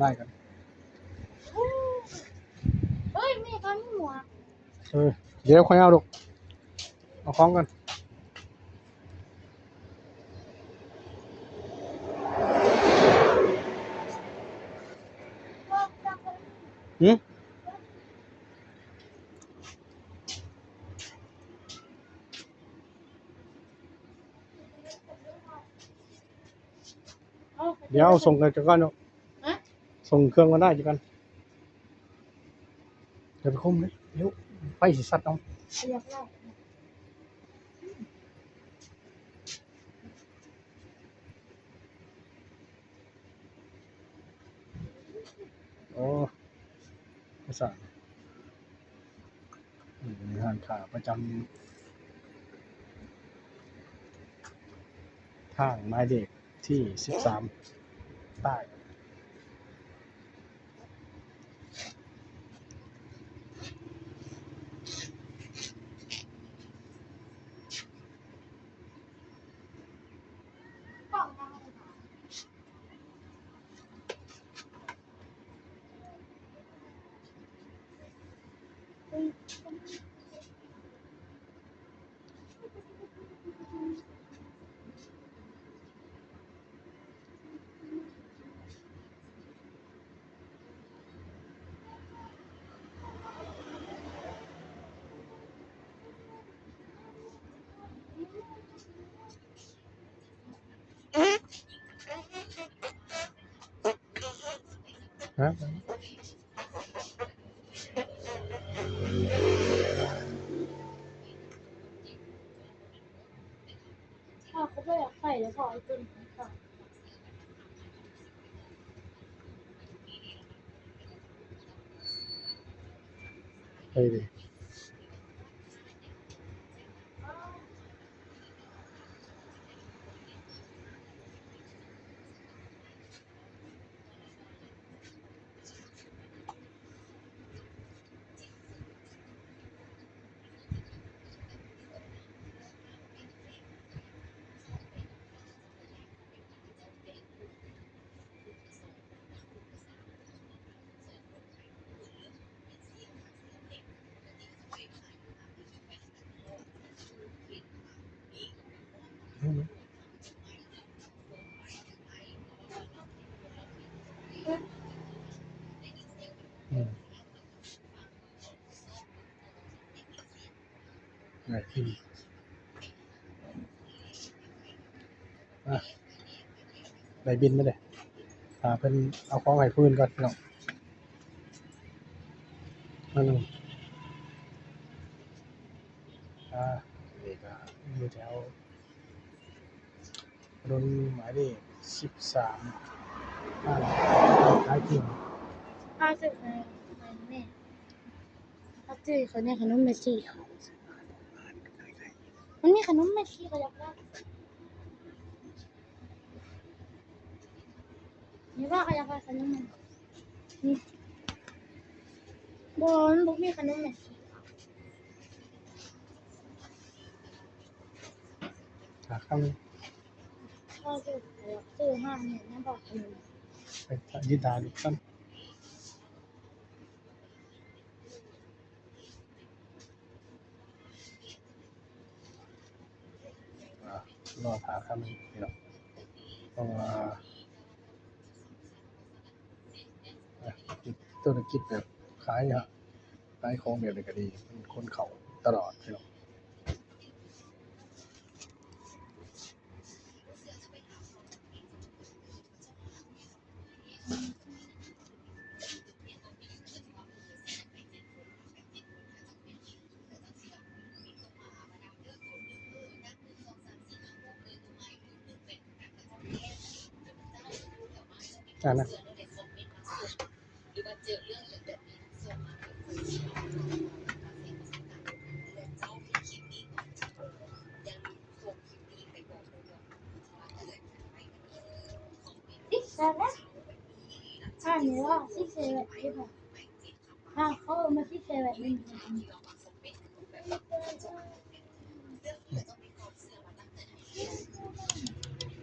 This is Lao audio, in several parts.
ໄດ້ກັນ ເອີຍ ແມ່ຂ້ອຍມີໝວກ ເອີ ດຽວຂ້ອຍເອົາລູກ ເອົາຂອງກ່ອນ ຫື? ດຽວສົ່ງໃຫ້ເຈົ້າກ່ອນເນາະ ຮະ? ສົ່ງເຄື່ອງກ່ອນ ໄດ້ເຈົ້າກ່ອນ ຢ່າໄປຄຸມເດ້ ດຽວໄຟຊິຊັດເອົາ ໂອ້ ປະສານ ນີ້ ຮ້ານຄ້າປະຈຳທາງໝາຍເລກທີສິບສາມ ໃຕ້. ອາ ໄດ້ບິນມາເດ້ ຖ້າເພິ່ນເອົາຂອງໃຫ້ຜູ້ອື່ນກ່ອນ ພີ່ນ້ອງ ອັນນີ້ ອາ ນີ້ກະຢູ່ແຖວ ຖະໜົນໝາຍເລກສິບສາມ ຮ້ານຂາຍເຄື່ອງ ພາຊື້ໃຫ້ແມ່ ພາຊື້ໃຫ້ຂ້ອຍແດ່ ຂະໜົມແມ່ຊີ ມັນມີຂະໜົມແມ່ຊີ ຂ້ອຍຢາກໄດ້ ນີ້ວ່າຂ້ອຍຢາກໄດ້ຂະໜົມ ນີ້ ບໍ່ ມັນບໍ່ມີຂະໜົມແມ່ຊີ. ຫາຄຳ ເຮົາຈະຊື້ຮ້ານນີ້ນຳບໍ່? ໄປຢືນຖ້າດູກ່ອນ ອ່າ ລໍຖ້າຄຳ ພີ່ນ້ອງ ເພາະວ່າ ອ່າ ທຸລະກິດແບບຂາຍ ຂາຍຂອງແບບນີ້ກະດີ ຄົນເຂົ້າຕະຫຼອດ ພີ່ນ້ອງ.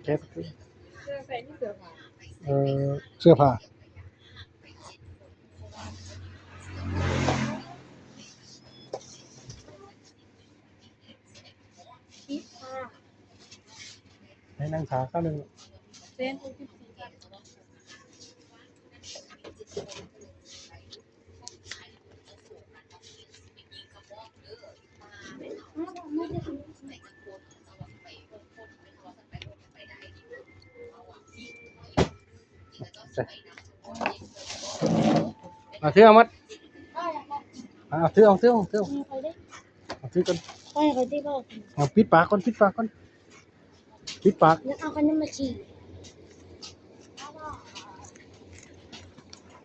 ເກັບ ເສື້ອໃສ່ ມີເສື້ອຜ້າ ເອີ ເສື້ອຜ້າ ໃຫ້ນັ່ງຖ້າຄາວໜຶ່ງ. ເອົາ ຖືເອົາໝົດ ເອົາ ຖືເອົາ ຖືເອົາ ຖືເອົາ ເອົາ ຖືກ່ອນ ເອົາ ປິດປາກກ່ອນ ປິດປາກກ່ອນ. ປິດປາກ ແລ້ວເອົາຄັນນັ້ນມາຊີ້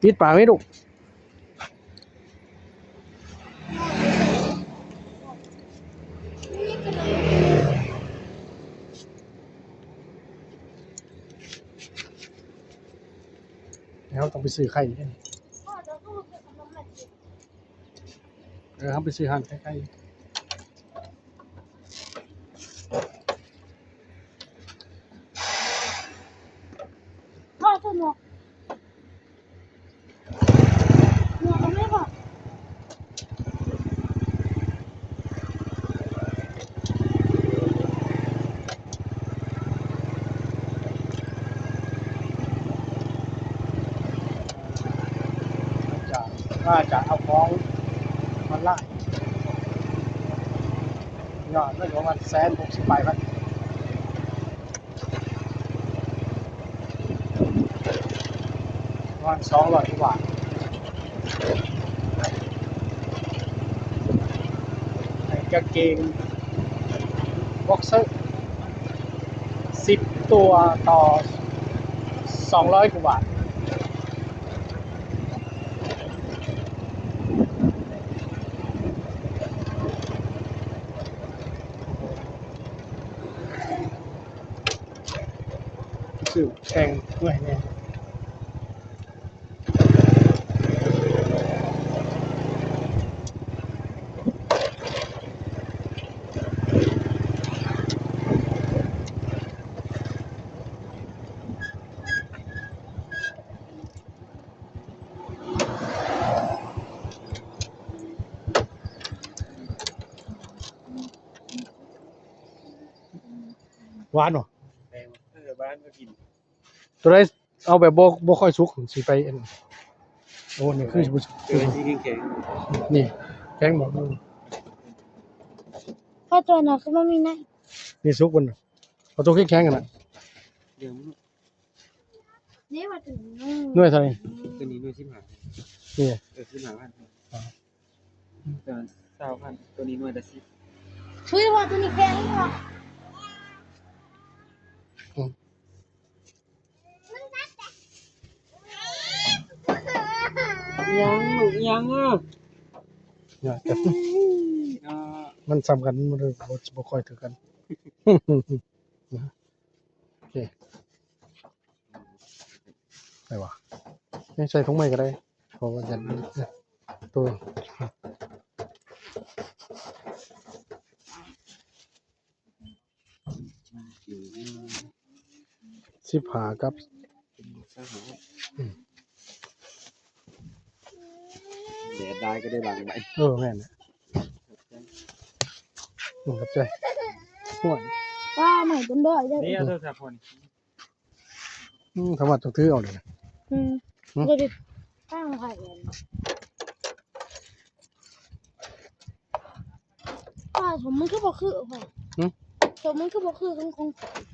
ປິດປາກໄວ້ລູກ. ແລ້ວເຮົາຕ້ອງໄປຊື້ໄຂ່ເດ້. ເອີ ເຮົາໄປຊື້ຮ້ານໃກ້ໆ. ຈາກ ວ່າຈະເອົາຂອງອອນລາຍ ຍອດມັນປະມານແສນຫົກສິບປາຍພັນ ປະມານສອງຮ້ອຍກວ່າບາດ. ໃນກາງເກງບັອກເຊີ ສິບຕົວຕໍ່ສອງຮ້ອຍກວ່າບາດ. ຊື້ແຂ່ງເມື່ອຍແດ່. ຫວານບໍ່? ເອີ ຫວານກໍກິນ. ຕົວໃດເອົາແບບບໍ່ ບໍ່ຄ່ອຍສຸກ ຊິໄປອັນ ໂອ້ ນີ້ຄື ເອີ ຊິແຂງໆ ນີ້ແຂງບໍ່? ເພາະຕົວນັ້ນຄືມັນມີໃນ ນີ້ສຸກເບິ່ງ ເອົາຕົວແຂງໆຫັ້ນນະ. ເອີ ໜ່ວຍເທົ່າໃດ? ຕົວນີ້ໜ່ວຍສິບຫ້າ. ນີ້ ເອີ ສິບຫ້າພັນ. ອໍ ຕົວນັ້ນຊາວພັນ ຕົວນີ້ໜ່ວຍລະສິບ. ຄືວ່າຕົວນີ້ແພງກວ່າ. ອືມ ຫຍັງລູກ ຫຍັງອະ? ມັນສ່ຳກັນ ມັນບໍ່ ບໍ່ຄ່ອຍຖືກກັນ. ໂອເຄ ໄປຫວາ ຍັງໃສ່ຖົງໃໝ່ກໍໄດ້ ເພາະວ່າຢ້ານໂຕ ສິບຫ້າກັບ ອືມ ແດດຫຼາຍກໍໄດ້ບາງໃບ. ເອີ ແມ່ນແຫຼະ. ອືມ ຂອບໃຈ. ໂອ້ຍ ວ່າໃໝ່ເປັນຮ້ອຍເດີ້. ນີ້ເອົາໂທລະສັບພໍນີ້. ອືມ ທຳມະຕ້ອງຖືເອົາເດ. ອືມ ຫືມ ບໍ່ໄດ້ຕັ້ງໃຫ້. ປ້າ ສົມມັນຄືບໍ່ຄື ພໍ່? ຫືມ ສົມມັນຄືບໍ່ຄືຂອງ ຂອງ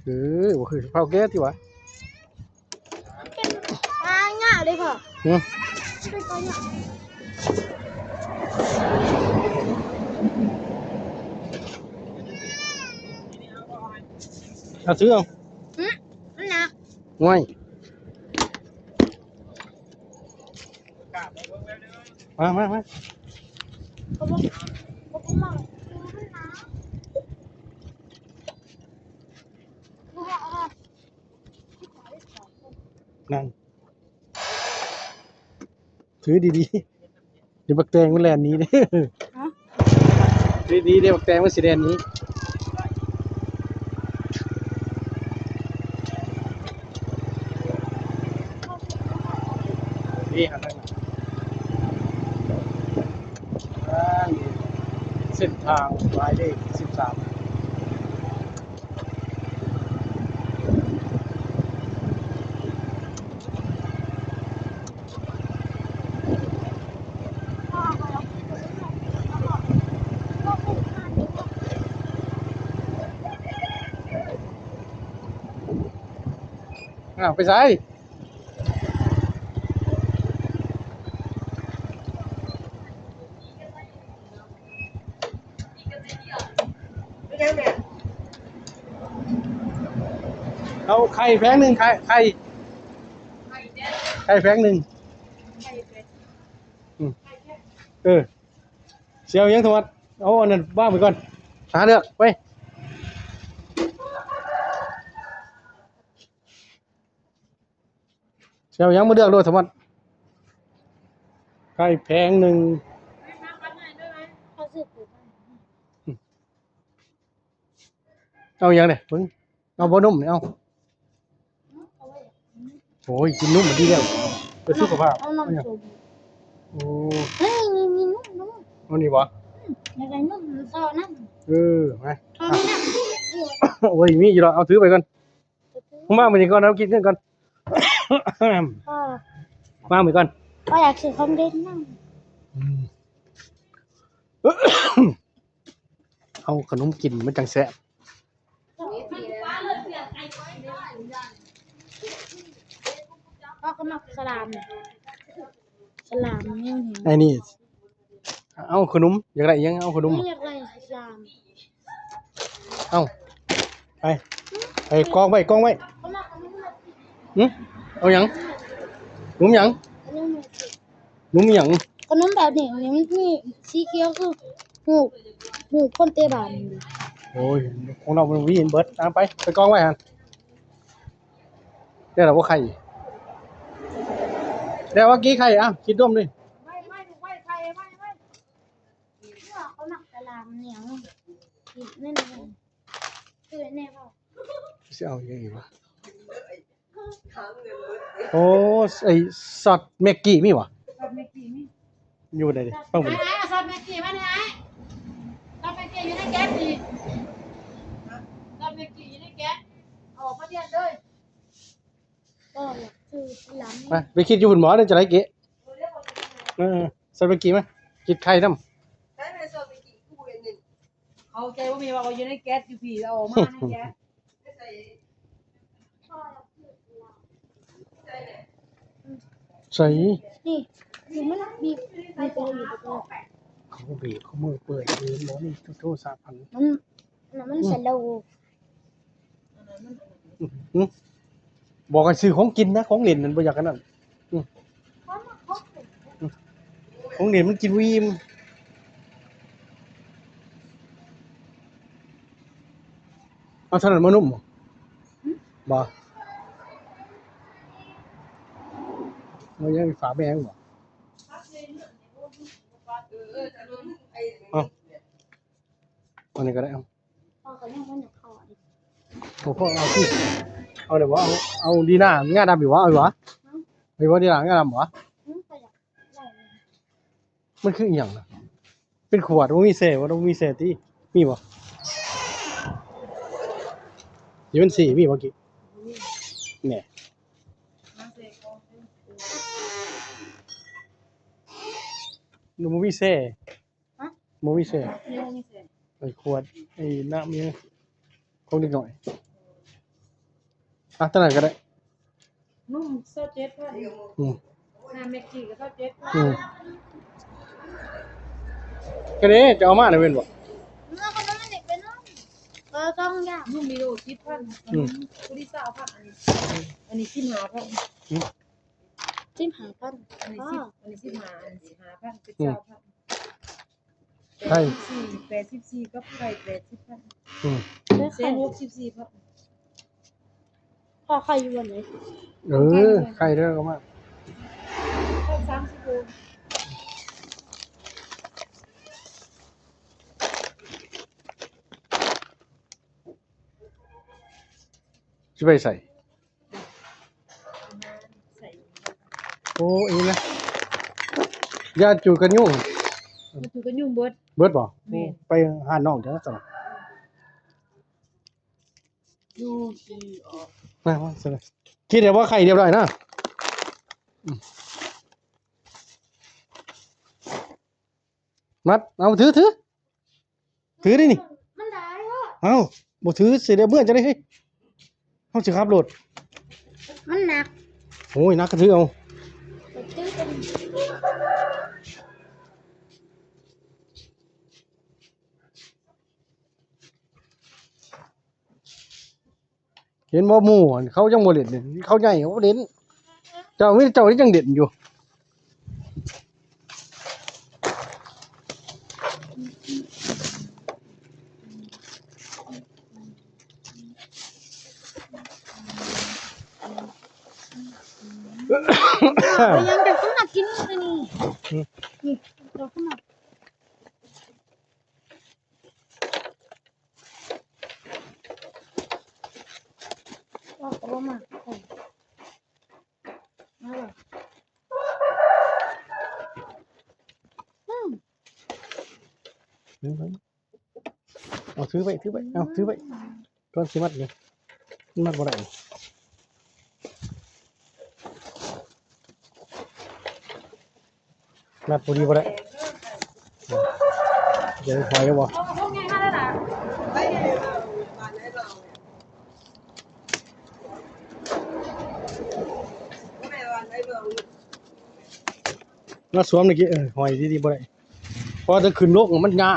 ເອີ ບໍ່ຄື ເຜົາແກ້ຕິຫວາ. ເປັນປາຫຍ້າເດ້ພໍ່. ຫືມ ເປັນປາຫຍ້າ. ເອົາ ຊື້ເອົາ. ຫືມ ມັນໜັກ. ໂອ້ຍ ມາ ມາ ມາ. ນັ້ນ ຖືດີໆ. ດຽວບັກແຕງມັນແລ່ນໜີເດ້. ຮະ? ດີໆ ເດ້ ບັກແຕງມັນຊິແລ່ນໜີ. ນີ້ຫັ້ນນະ ອ່າ ນີ້ເສັ້ນທາງໝາຍເລກສິບສາມ. ອ້າວ ໄປໃສ? ເອົາໄຂ່ແຜງໜຶ່ງ ໄຂ່ ໄຂ່ ໄຂ່ແຜງໜຶ່ງ. ອືມ ເອີ ຊິເອົາຫຍັງ ທອດ? ເອົາອັນນັ້ນວາງໄວ້ກ່ອນ ຫາເລືອກໄປ. ຊິເອົາຫຍັງມາເລືອກໂລດ ສະໝັດ. ໄຂ່ແຜງໜຶ່ງ. ເອົາຫຍັງເດ? ເບິ່ງ ເອົາບໍ່ນົມນີ້ ເອົາ. ໂອ້ຍ ກິນນົມມັນດີແລ້ວ ເພື່ອສຸຂະພາບ. ເອົານ້ຳສົ້ມ. ໂອ້ ເຮີ້ຍ ມີ ມີນົມ ນົມ. ເອົານີ້ບໍ່? ອືມ ຢາກໄດ້ນົມ ເອົານ້ຳ. ເອີ ມາ ເອົານ້ຳ. ໂອ້ຍ ມີຢູ່ດອກ ເອົາຖືໄປກ່ອນ. ມາມື້ນີ້ກ່ອນ ເອົາກິນເງິນກ່ອນ. ພໍ່ ມາມື້ນີ້ກ່ອນ ພໍ່ຢາກຊື້ຂອງຫຼິ້ນນຳ. ອືມ ເອົາຂະໜົມກິນມັນຈັ່ງແຊບ. ພໍ່ກໍມັກສະຫຼາມ ສະຫຼາມແນວນີ້. ໄອ້ນີ້ ເອົາຂະໜົມ ຢາກໄດ້ຫຍັງ ເອົາຂະໜົມ. ຢາກໄດ້ສາມ. ເອົາ ໄປ ໄປກອງໄວ້ ກອງໄວ້. ຫຶ ເອົາຫຍັງ? ໜຸມຫຍັງ? ໜຸມຫຍັງ? ຂະໜົມແບບນີ້ ມັນມີສີຂຽວ ຄືຮູບ ຮູບຄົນເຕະບານ. ໂອ້ຍ ຂອງເຮົາມັນມີເບິດ. ເອົາໄປ ໄປກອງໄວ້ຫັ້ນ. ແລ້ວບໍ່ໄຂ່ ແລ້ວວ່າກີໄຂ່. ອ່ະ ຄິດດົມດິ. ໄວ້ ໄວ້ ໄວ້ໄຂ່ ໄວ້ ໄວ້. ເຂົາມັກຕະຫຼາມໜຽວ ກິນແນ່ນອນ. ຄືແນ່ບໍ່? ຊິເອົາຫຍັງອີກວະ? ໂອ້ ໄອ້ຊອດແມັກກີ້ມີບໍ່? ຊອດແມັກກີ້ມີ ຢູ່ໃດເດ? ຟັງເບິ່ງ. ອ້າຍ ອ້າຍ ເອົາຊອດແມັກກີ້ມາແນ່ ອ້າຍ. ຊອດແມັກກີ້ຢູ່ໃນແກັສນີ້ ຊອດແມັກກີ້ຢູ່ໃນແກັສ ເອົາອອກມາທຽນເລີຍ. ໄປ ໄປຄິດຢູ່ພຸ້ນບໍ່ ເດີ ຈະໄດ້ເກະ. ເອີ ຊອດແມັກກີ້ມາ ກິນໄຂ່ນຳ. ເຂົ້າໃຈບໍ່ແມ່ນວ່າເອົາຢູ່ໃນແກັສ ຢູ່ພີ້ ເອົາອອກມາໃນແກັສ. ໃສ? ນີ້ ນີ້ມັນບີບ ບີບ ເຂົາບີບ ເຂົາມືເປື່ອຍ ເຫັນບໍ່ນີ້? ໂທລະສັບຫັ້ນ ມັນ ອັນນັ້ນມັນ ອືມ ສະໂລ. ຫຶ ບອກໃຫ້ຊື້ຂອງກິນນະ ຂອງຫຼິ້ນນັ້ນບໍ່ຢາກອັນນັ້ນ. ອືມ ຂອງຫຼິ້ນມັນກິນບໍ່ອີ່ມ. ເອົາເທົ່ານັ້ນມານຸ່ມບໍ່? ຫຶ ບໍ່ ມັນຍັງຝາກແມ່ບໍ່? ເອົາ ອັນນີ້ກໍໄດ້ ເອົາ. ພໍ່ກໍຍັງບໍ່ຢາກເຂົ້າອັນນີ້ ບໍ່ພໍເອົາ ເອົາໄດ້ບໍ່? ເອົາ ເອົາດີນາງາດຳຢູ່ບໍ່? ເອົາຢູ່ບໍ່? ຫຶ ເອົາຢູ່ບໍ່ ດີນາງາດຳບໍ່? ຫຶ ຂ້ອຍຢາກໄດ້ ມັນຄືອີ່ຫຍັງນະ? ເປັນຂວດ ບໍ່ມີແຊ່ບໍ່? ບໍ່ມີແຊ່ຕິ? ມີບໍ່? ທີ່ມັນສີ ມີບໍ່ກີ້? ບໍ່ມີ ແນ່ ມາໃສ່ກ່ອນ ມັນບໍ່ມີແຊ່. ຮະ? ບໍ່ມີແຊ່ ຍັງບໍ່ມີແຊ່ ໄອ້ຂວດ ໄອ້ນ້ຳຫຍັງຂອງເດັກນ້ອຍ. ອ່ະ ຕົວນັ້ນກໍໄດ້ ນົມຊາວເຈັດພັນ. ອືມ ນ້ຳແມັກກີ້ກໍຊາວເຈັດພັນ. ອືມ ກໍເດ້ ຈະເອົາມານະແມ່ນບໍ່? ເອົາຂະໜົມອັນນີ້ໄປນຳ ເອີ ສອງຢ່າງ ນົມມີໂລສິບພັນ. ອືມ ຜູ້ທີ່ຊາວພັນ. ອັນນີ້ ອັນນີ້ສິບຫ້າພັນ. ອືມ ສິບຫ້າພັນ ອັນນີ້ສິບ ອໍ ອັນນີ້ສິບຫ້າ ອັນນີ້ສິບຫ້າພັນ ເປັນ ອືມ ຊາວພັນ. ໄຂ່ ແປດສິບສີ່ ແປດສິບສີ່ ກັບໄຂ່ແປດສິບພັນ. ອືມ ແສນຫົກສິບສີ່ພັນ. ພໍ່ໄຂ່ຢູ່ອັນໃດ? ເອີ ໄຂ່ເດີ ເອົາມາ ໄຂ່ສາມສິບໂລ. ຊິໄປໃສ? ໂອ້ ອີ່ແມ່ ຢາຈູດກັນຍຸງ ຢາຈູດກັນຍຸງເບິດ ເບິດບໍ່? ແມ່ນ ໂອ້ ໄປຫານ້ອງເດີຊັ້ນ. ຢູ່ທີ່ອອກ ມາ ມາ ຊິໄປ ຄິດແລ້ວວ່າໄຂ່ຮຽບຮ້ອຍນະ. ອືມ ມັດ ເອົາ ຖື ຖື ຖືໄດ້ນີ້ ມັນໄດ້ເນາະ. ເອົ້າ ບໍ່ຖືຊິໄດ້ເມືອຈັ່ງໃດເຮີ້ຍ? ເຮົາຊິຂັບລົດ ມັນໜັກ. ໂອ້ຍ ໜັກກະຖືເອົາ. ໄປຈື່ກັນ. ເຫັນບໍ່ ໝູ່ຫັ້ນເຂົາຍັງບໍ່ຫຼິ້ນເດ ເຂົາໃຫຍ່ເຂົາບໍ່ຫຼິ້ນ. ເຈົ້າ ມີແຕ່ເຈົ້າທີ່ຍັງຫຼິ້ນຢູ່. ເອົາຫຍັງ ເຈົ້າຄືມາກິນອັນນີ້? ຫືມ ນີ້ ເຈົ້າຄືມາ ອອກ ອອກມາ ເອີ ມາເລີຍ. ອືມ ເອົາ ຖືໄວ້ ຖືໄວ້ ເອົາ ຖືໄວ້ ກ່ອນຊິມັດນີ້ ມັນມັດບໍ່ໄດ້. ມັດພໍດີບໍ່ໄດ້ ຈະໄດ້ຖອຍບໍ່? ມາສວມນີ້ ເອີ ຫ້ອຍດີໆບໍ່ໄດ້ ເພາະວ່າຈະຂຶ້ນລົງມັນຍາກ.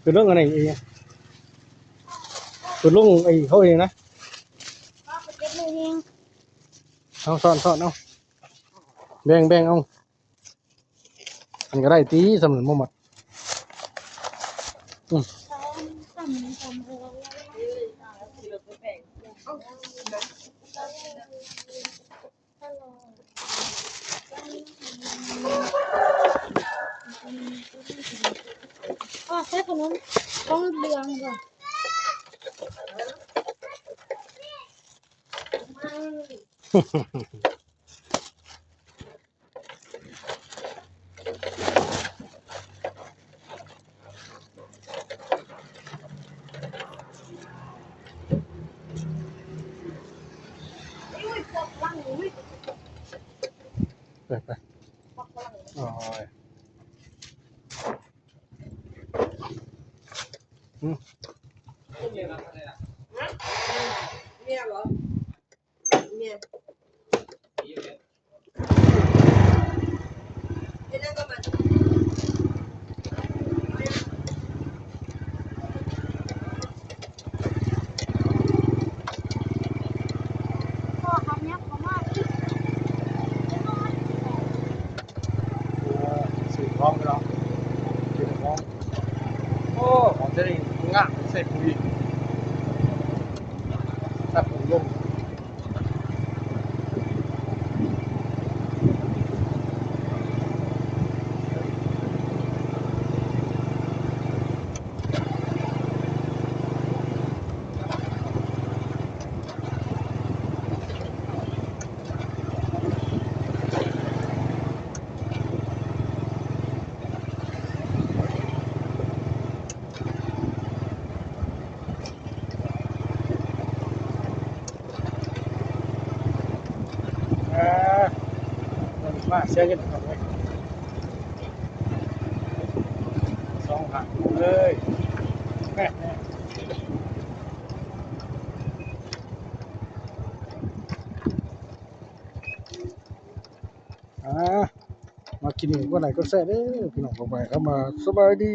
ຂຶ້ນລົງອັນນີ້ອີກ ຂຶ້ນລົງໄອ້ເຂົາເອງນະ ເອົາ ຊ້ອນໆ ເອົາ ແບ່ງໆ ເອົາ ມັນກະໄດ້ຕິ ສ່ຳນັ້ນບໍ່ໝົດ. ອືມ ອ້າວ ໃສ່ຂະໜົມຂອງເຫຼືອງກ່ອນ. ໄປ ໄປ ໂອ້ຍ ອືມ ເມຍບໍ? ເມຍ ເຮັດຫຍັງກັບມັນ? ພໍ່ເຂົາຍັບເຂົ້າມາ ເອີ ຊື້ຂອງເນາະ ຊື້ຂອງ. ໂອ້ ຂອງເຈົ້ານີ້ງາມ ໃສ່ປຸ໋ຍ ໃສ່ປຸ໋ຍລົງ. ເອີ ມາເສຍເງິນເຂົາເລີຍ ສອງພັນເລີຍ. ອ່າ ມາກິນນີ້ ກົດໄລ້ກົດແຊເດີພີ່ນ້ອງ ຂອງໄປເຂົ້າມາ ສະບາຍດີ.